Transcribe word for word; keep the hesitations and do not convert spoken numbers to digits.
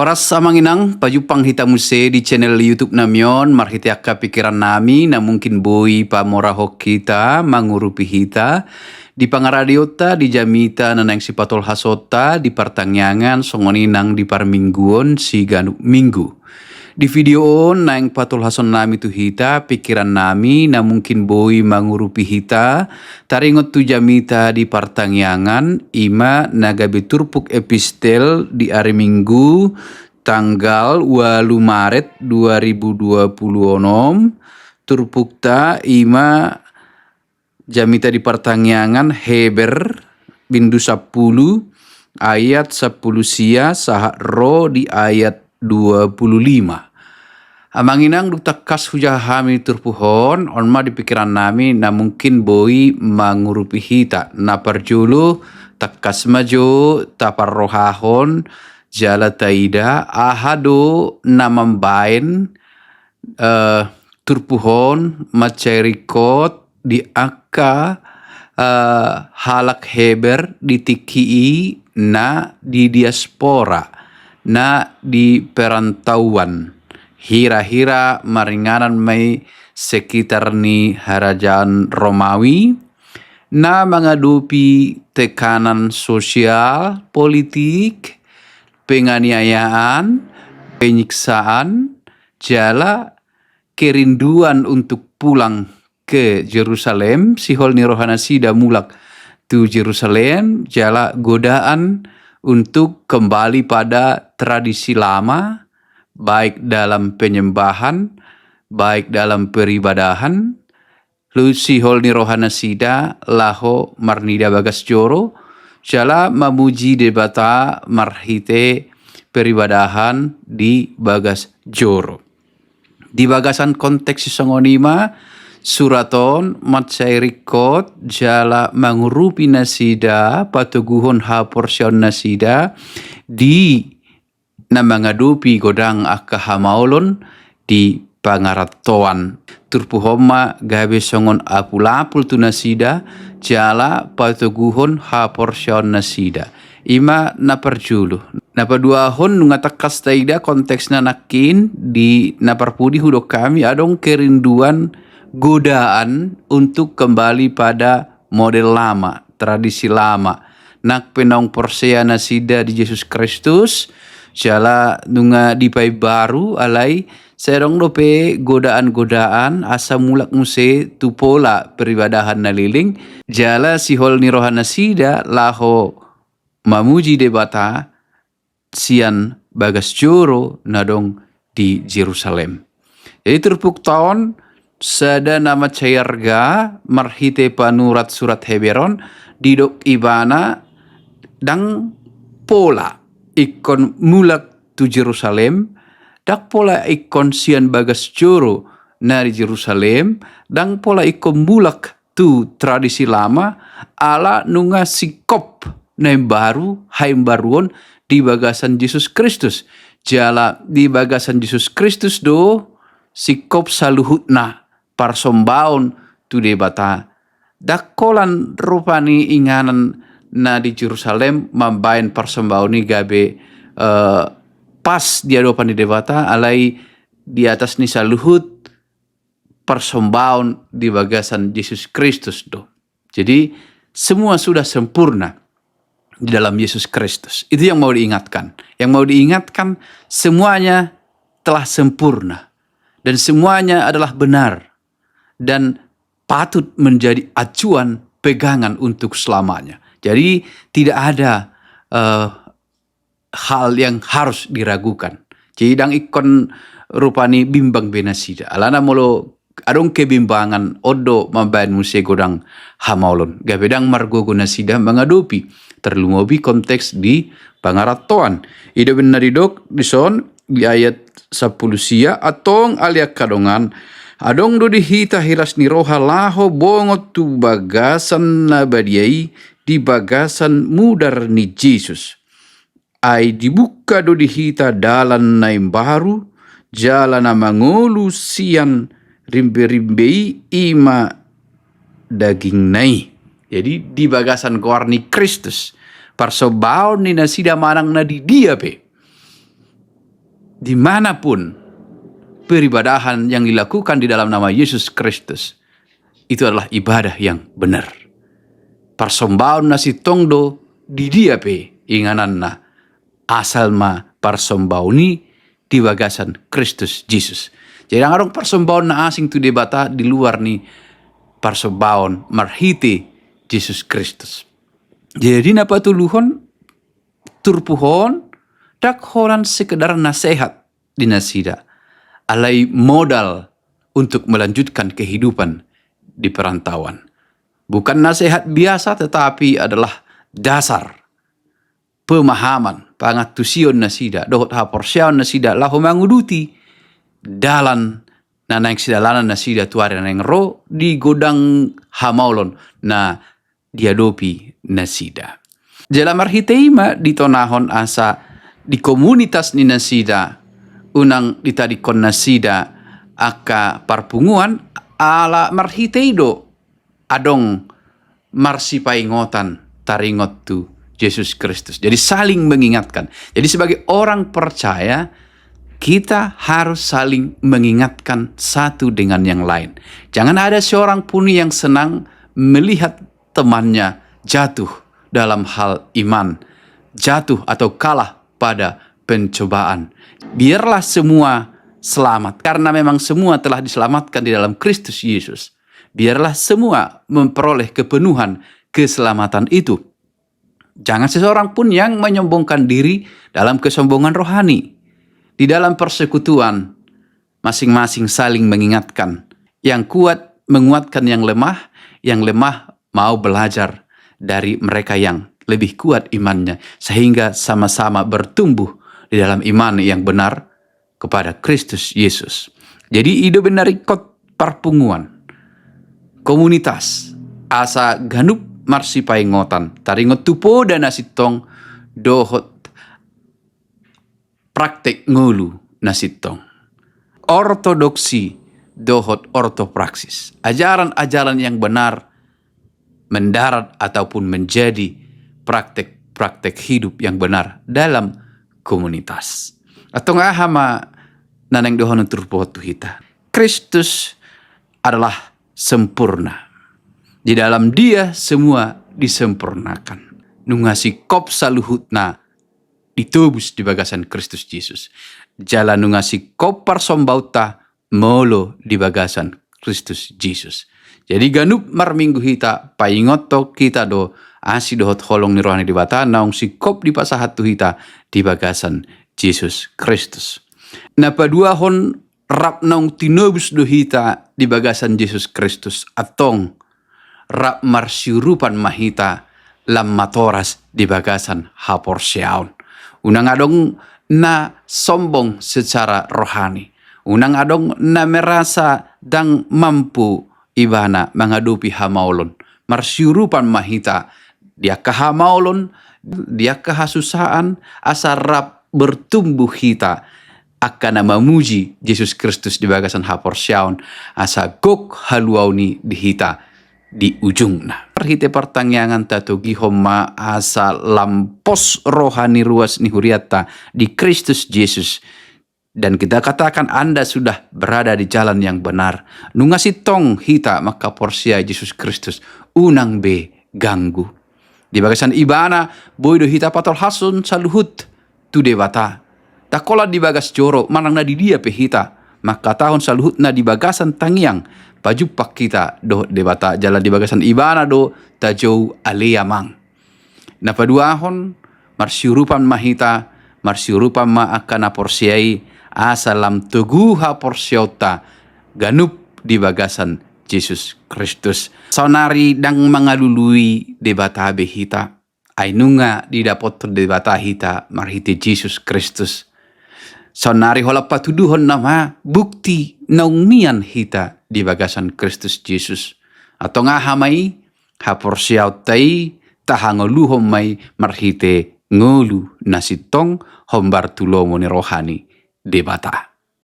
Horas amang inang, pajumpang hita muse di channel YouTube nami on, marhite angka pikiran nami na mungkin boi pamorahon hita, mangurupi hita, di pangaradeonta, di jamita na naeng sipatolhasonta, di partangiangan, songon i nang di parmingguon, siganup minggu. Di video on naeng patolhason nami tu hita, pikiran nami na mungkin boi mangurupi hita, taringot tu jamita di partangiangan, ima na gabe turpuk epistel di ari Minggu, tanggal ualu Maret dua ribu dua puluh onom, turpukta ima jamita di partangiangan Heber, bindu sampulu, ayat sampulu sia, sahat ro di ayat dua puluh lima. Amang inang dung tangkas hujaha hami turpuk on, on ma di pikiran nami na mungkin boi mangurupi hita. Na parjolo tangkas ma jo taparrohahon jala taida aha do na mambaen eh, turpuk on mansai ringkot di angka eh, halak Heber di tingki i na di diaspora, na di perantauan. Hira-hira maringanan ma i sekitar ni harajaon Romawi, na mangadopi tekanan sosial, politik, penganiayaan, penyiksaan, jala kerinduan untuk pulang ke Jerusalem, sihol ni roha nasida mulak tu Jerusalem, jala godaan untuk kembali pada tradisi lama, baik dalam penyembahan, baik dalam peribadahan, lu sihol ni roha nasida laho marnida bagas joro, jala mamuji Debata marhite peribadahan di bagas joro. Di bagasan konteks sisongon i ma, surat on mansai ringkot jala mangurupi nasida patoguhon haporseaon nasida di na mangadopi godang angka hamaolon di pangarantoan. Turpuk on ma gabe songon apul-apul tu nasida, jala patoguhon haporseaon nasida. Ima na parjolo. Na paduahon nunga tangkas taida konteksna nangkin di na parpudi hudok hami adong kerinduan godaan untuk kembali pada model lama, tradisi lama. Nang pe naung porsea nasida di Jesus Kristus, jala nunga dipaimbaru alai sai adong dope godaan-godaan asa mulak muse tu pola peribadahan na leleng, jala sihol ni roha nasida laho mamuji Debata sian bagas joro na dong di Jerusalem. Jadi turpukta on sada na mansai arga marhite panurat surat Heber on didok ibana ndang pola ingkon mulak tu Jerusalem, ndang pola ingkon sian bagas joro na di Jerusalem, ndang pola ingkon mulak tu tradisi lama, ala nunga singkop na imbaru, haimbaruon di bagasan Jesus Kristus. Jala di bagasan Jesus Kristus do singkop saluhutna parsombaon tu Debata. Ndang holan rupani inganan na di Jerusalem mambaen parsombaon i gabe eh, pas di adopan ni Debata, alai di atas ni saluhut parsombaon di bagasan Jesus Kristus do. Jadi semua sudah sempurna di dalam Yesus Kristus. Itu yang mau diingatkan. Yang mau diingatkan, semuanya telah sempurna dan semuanya adalah benar dan patut menjadi acuan pegangan untuk selamanya. Jadi tidak ada eh, hal yang harus diragukan. Jadi ndang ingkon rupani bimbang be nasida. Alana molo adong kebimbangan, on do mambaen muse godang hamaolon. Gabe ndang margogo nasida mangadopi, tarlumobi konteks di pangarantoan. I do umbahen na didok dison di ayat sampulu sia, antong ale angka dongan, adong do di hita hiras ni roha laho bongot tu bagasan na badia i di bagasan mudar ni Jesus. Ai dibuka do di hita dalan na imbaru, jala na mangolu sian rimbe-rimbe i, ima dagingna i. Jadi di bagasan goar ni Kristus, parsombaon ni nasida manang na di dia pe, dimanapun peribadahan yang dilakukan di dalam nama Yesus Kristus, itu adalah ibadah yang benar. Parsombaon na sintong do di dia pe ingananna, asal ma parsombaon i di bagasan Kristus Jesus. Jadi, ndang adong parsombaon na asing tu Debata di luar ni parsombaon marhite Jesus Kristus. Jadi, na patoluhon, turpuk on ndang holan sekedar nasehat di nasida, alai modal untuk melanjutkan kehidupan di perantauan. Bukan nasehat biasa, tetapi adalah dasar pemahaman, pangantusion nasida dohot haporseaon nasida laho manguduti dalan na naeng sidalanan nasida tu ari na naeng ro di godang hamaolon na diadopi nasida. Jala marhite i ma ditonahon asa di komunitas ni nasida unang ditadingkon nasida angka parpunguan, ala marhite i do adong marsipaingotan taringot tu Jesus Kristus. Jadi, saling mengingatkan. Jadi, sebagai orang percaya, kita harus saling mengingatkan satu dengan yang lain. Jangan ada seorang pun yang senang melihat temannya jatuh dalam hal iman, jatuh atau kalah pada pencobaan. Biarlah semua selamat, karena memang semua telah diselamatkan di dalam Kristus Yesus. Biarlah semua memperoleh kepenuhan keselamatan itu. Jangan seseorang pun yang menyombongkan diri dalam kesombongan rohani. Di dalam persekutuan, masing-masing saling mengingatkan. Yang kuat menguatkan yang lemah, yang lemah mau belajar dari mereka yang lebih kuat imannya, sehingga sama-sama bertumbuh di dalam iman yang benar kepada Kristus Yesus. Jadi, i do umbahen na ringkot parpunguan, komunitas, asa ganup marsipaingotan taringot tu poda na sintong dohot praktek ngolu na sintong. Ortodoksi dohot ortopraksis. Ajaran-ajaran yang benar mendarat ataupun menjadi praktek-praktek hidup yang benar dalam komunitas. Antong aha ma na naeng dohonon turpuk on tu hita? Kristus adalah sempurna. Di dalam Dia semua disempurnakan. Nunga singkop saluhutna ditobus di bagasan Kristus Jesus. Jala nunga singkop parsombaonta molo di bagasan Kristus Jesus. Jadi ganup marminggu hita paingothon hita do asi dohot holong ni roha ni Debata naung singkop dipasahat tu hita di bagasan Jesus Kristus. Na paduahon, rap naung tinobus do hita di bagasan Jesus Kristus, antong rap marsiurupan ma hita lam matoras di bagasan haporseaon. Unang adong na sombong secara rohani. Unang adong na merasa ndang mampu ibana mangadopi hamaolon. Marsiurupan ma hita di angka hamaolon, di angka hasusaan, asa rap bertumbuh hita angka na mamuji Jesus Kristus di bagasan haporseaon, asa gok haluaon i di hita di ujungna. Marhite partangiangan tatogihon ma asa lam pos roha ni ruas ni hurianta di Kristus Jesus. Dan kita katakan, Anda sudah berada di jalan yang benar. Nunga sintong hita mangkaporseai Jesus Kristus, unang be ganggu. Di bagasan ibana, boi do hita patolhashon saluhut tu Debata. Ndang holan di bagas joro manang na di dia pe hita, mangkatahon saluhutna di bagasan tangiang, pajumpang hita dohot Debata, jala di bagasan ibana do tajou ale amang. Na paduahon, marsiurupan ma hita, marsiurupan ma angka na porsea i, asa lam togu haporseaonta ganup di bagasan Jesus Kristus. Saonari ndang mangalului Debata be hita, ai nunga didapothon Debata hita marhite Jesus Kristus. Saonari holan patuduhon nama bukti naung mian hita di bagasan Kristus Jesus. Antong aha ma i? Haporseaonta i tahangoluhon ma i marhite ngolu na sintong hombar tu lomo ni roha ni Debata.